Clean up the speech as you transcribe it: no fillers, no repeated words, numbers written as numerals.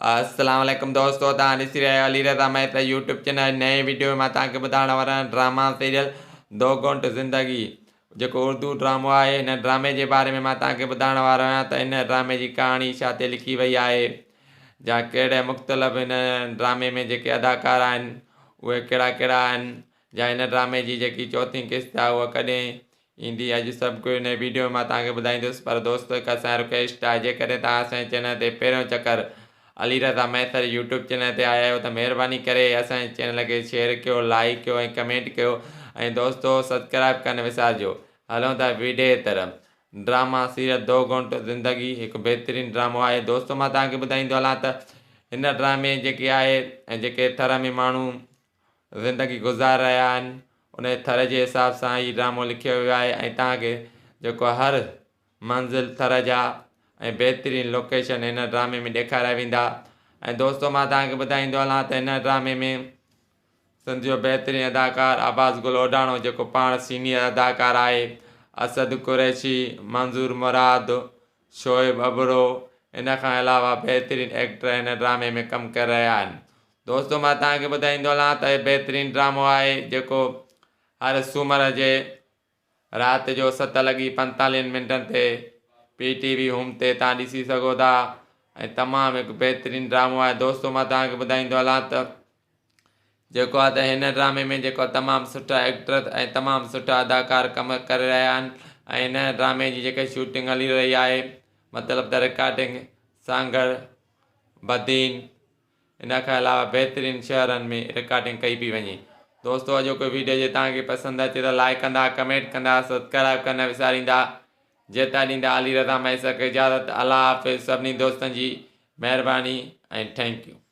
السلام عليڪم دوستو توهان ڏسي رهيا آهيو علي رضا مهتا يوٽيوب چينل نئين ويڊيو ۾ مان توهان کي ٻڌائڻ وارو آهيان ڊراما سيريل دو گهنٽ زندگي جيڪو اردو ڊرامو آهي هن ڊرامي جي باري ۾ مان توهان کي ٻڌائڻ وارو آهيان ته ان ڊرامي جي ڪهاڻي ڇا تي لکي وئي آهي جا ڪهڙي مختلف هن ڊرامي ۾ جيڪي اداڪار آهن اهي ڪهڙا ڪهڙا آهن جا هن ڊرامي جي جيڪي چوٿين قسط آهي اها ڪڏهن ايندي اڄ سڀ ڪجهه هن ويڊيو ۾ مان توهان کي ٻڌائيندس پر دوستو هڪ اسان جي رڪويسٽ آهي جيڪڏهن توهان اسان جي چينل تي پهريون چڪر علي رضا مهيسر يوٽيوب چينل تي آيا آهيو ته مهرباني ڪري اسان جي چينل کي شيئر ڪيو لائيڪ ڪيو ۽ ڪمينٽ ڪيو ۽ دوستو سبسڪرائب ڪرڻ وسارجو هلون ٿا ويڊيو طرف ڊراما سيرت دو گهنٽ زندگي هڪ بهترين ڊرامو آهي دوستو مان توهان کي ٻڌائيندو هلان ته هن ڊرامي جيڪي آهي ۽ جيڪي ٿر ۾ ماڻهو زندگي گذاري رهيا آهن انهي ٿر جي حساب سان هي ڊرامو لکيو ويو آهي ۽ توهان کي جيڪو هر منزل ٿر جا ۽ بهترين لوڪيشن هن ڊرامي ۾ ڏيکاريا ويندا ۽ دوستو مان توهان کي ٻڌائيندو هلان ته هن ڊرامي ۾ سنڌ جو بهترين اداڪار عباس گل اوڍاڻو جيڪو پاڻ سينيئر اداڪار آهي اسد قريشي منظور مراد شعيب ابڙو ان کان علاوه بهترين ايڪٽر هن ڊرامي ۾ ڪم ڪري رهيا آهن دوستو مان توهان کي ٻڌائيندو هلان ته هي بهترين ڊرامو آهي جيڪو هر سومر جي رات جو ست لڳي پنتاليهن منٽن تي پي ٽي وي هوم تي توهان ڏسي سگهو ٿا ۽ تمام هڪ بهترين ڊرامو آهي دوستو مان توهان کي ٻڌائيندو هلان ته جيڪو آهي ته هن ڊرامي ۾ جيڪو تمام سٺا ايڪٽر ۽ تمام سٺا اداڪار ڪم ڪري رهيا آهن ۽ هن ڊرامي جي جيڪا شوٽنگ هلي رهي آهي مطلب ته رڪارڊنگ سانگهڙ بدين ان کان علاوه بهترين شهرن ۾ رڪارڊنگ ڪئي پئي وڃي دوستو اڄوڪو ويڊيو جي توهان کي پسند اچي ته لائڪ ڪندا ڪمينٽ ڪندا سبسڪرائب ڪرڻ نه وساريندا جيتا ڏيندا علي رضا مهيسر کي اجازت الله حافظ سڀني دوستن جي مهرباني ۽ thank you.